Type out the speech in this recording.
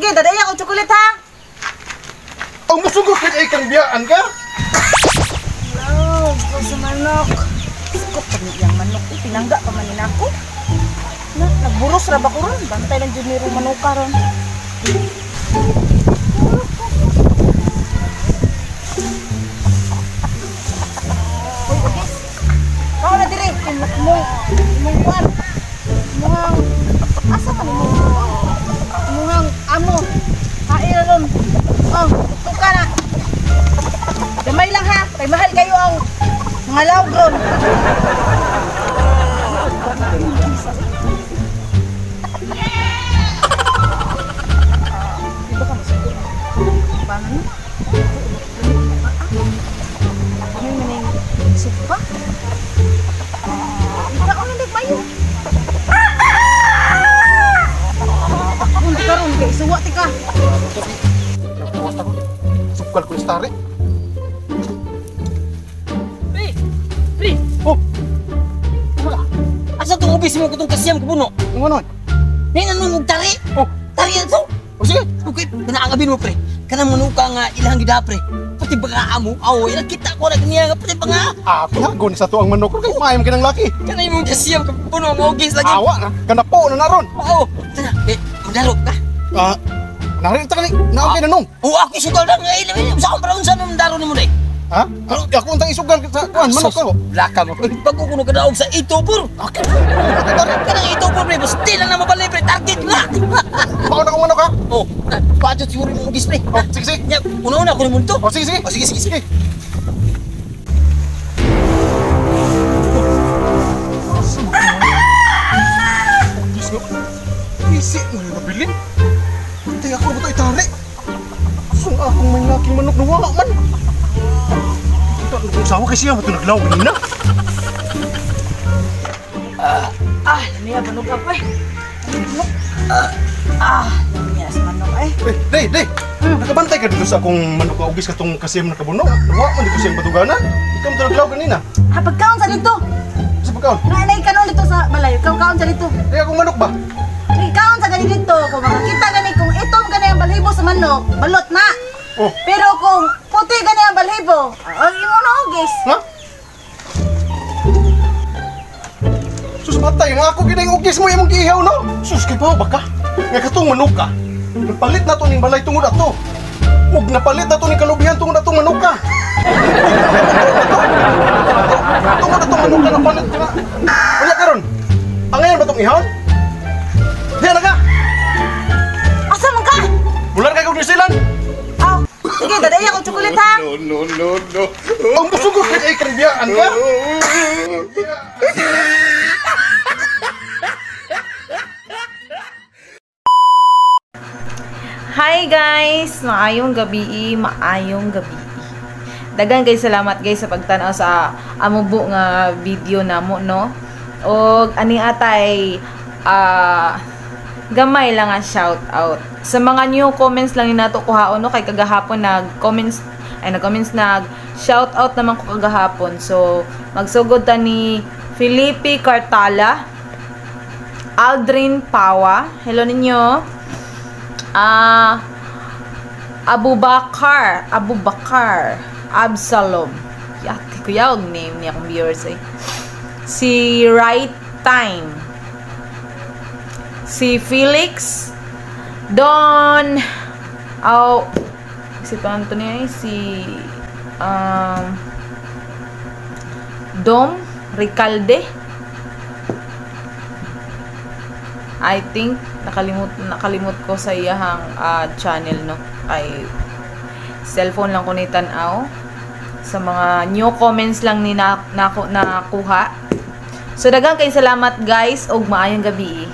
Sige, dadaya ko chocolate ha. Ang musugot kay ay kang biyaan ka. Love ko sa manok. Sikop pa ni iyang manok. Eh, pinangga pa man ni nako. Na, nagburos ra ba ko ron? Bantay lang jud ni ro manuka ron. Uy, Ugis. Kao na dire. Mo, mong kuan. Muhang, asa man mo? Muhang amo. Hail ron. Oh, tuktok ka na. Gamay lang ha. Kay mahal kayo ang mga lawg ron. Dito ka masugod. Paano no? Ano man yung supa? Ikaw ang nagmayo. Kung karon kay suwa ti ka. Sukal ko ni tari. Pre! Pre! Oh, Asa itong ubis mo kutong kasiyam kabuno? ang ano? Ngayon anong tari? Oh, Tari na to! oh sige. Okay, pinaangabin mo pre. Kanang manuka nga ilang gida pre. Pati ba nga amo? Aw, ilang kita ko na kaniya nga pati ba nga? Ah, pinago ni sa to ang manok kay maayom kinang laki. Kanang imong kasiyam kabuno ang ugis lagi. Awa na, kanapo na naron. Oo, tara, eh, madaro ka. Ah, narito ka ni, naon kay nanong. Oo, ako isugal na nga ilang sa akong panahon sa nung daro ni mo day. Ha? Ako untang isugal sa kuan manok ko. Laka mo. Bago ko nagkadaog sa itopor. Okay. Tari. Kanang itopor pre, basta lang na mabalik pre, target na. Baon na akong manok ha. Oh, budget siguro yung ugis pre. Oh, sige sige. Nya, una-una ko ni mo dito. Oh, sige sige. Oh, sige, sige, sige. Diyos nga. Isi mo yung nabilin. Hindi ako ba ito itari? Sung akong may laking manok na wala man. Ito, ang usawa kasi siya, ito naglaw kanina. Ah, niya manok apa eh. Manok. Ah, niya sa manok eh. Eh, day, day. Nakabantay ka dito sa akong manok na ugis katong kasiyam na kabuno. Nawa man dito siyang batuganan. Ikaw mo naglaw kanina. Ha, pagkaon sa dito. Sa pagkaon. Naanay ka dito sa balay. Ikaw kaon sa dito. Day, akong manok ba? Kaon sa gani dito. Kung makakita gani kung itom gani ang balhibo sa manok, balot na. Oh. Pero kung puti gani ang balhibo, ang imo na ugis. Ha? Sus, patay nga ako ginang ugis mo imong giihaw, no? Sus, kay bawo ba ka? Nga katong manok ka. Napalit na to ning balay tungod ato. Ug napalit na to ning kalubihan tungod atong manok ka. Tungod atong manok ka napalit ka na. Wala karon. Ang ngayon ba tong ihawon? Diyan na ka. Asa man ka? Bulan kay kog New Zealand. Aw, sige, dadaya ko chocolate ha. No, no, no, no. Ang musugot kay kang biyaan ka. Hi guys! Maayong gabi, maayong gabi. Dagan guys, salamat guys sa pagtan-aw sa amubo nga video namo, no? Og ani atay gamay lang ang shout out. Sa mga new comments lang ni nato kuhaon, no, kay kagahapon nag-comments ay nag-comments nag shout out naman ko kagahapon. So magsugod ta ni Felipe Cartala, Aldrin Pawa. Hello ninyo. Abubakar Absalom. Yati ko yaw name niya akong viewers eh. Si Right Time. Si Felix Don. Aw, si Anthony ay si Dom Ricalde. I think nakalimot ko sa iyahang channel, no. Ay cellphone lang ko ni tan-aw. Sa mga new comments lang ni nakuha. So daghang kay salamat guys og maayong gabi.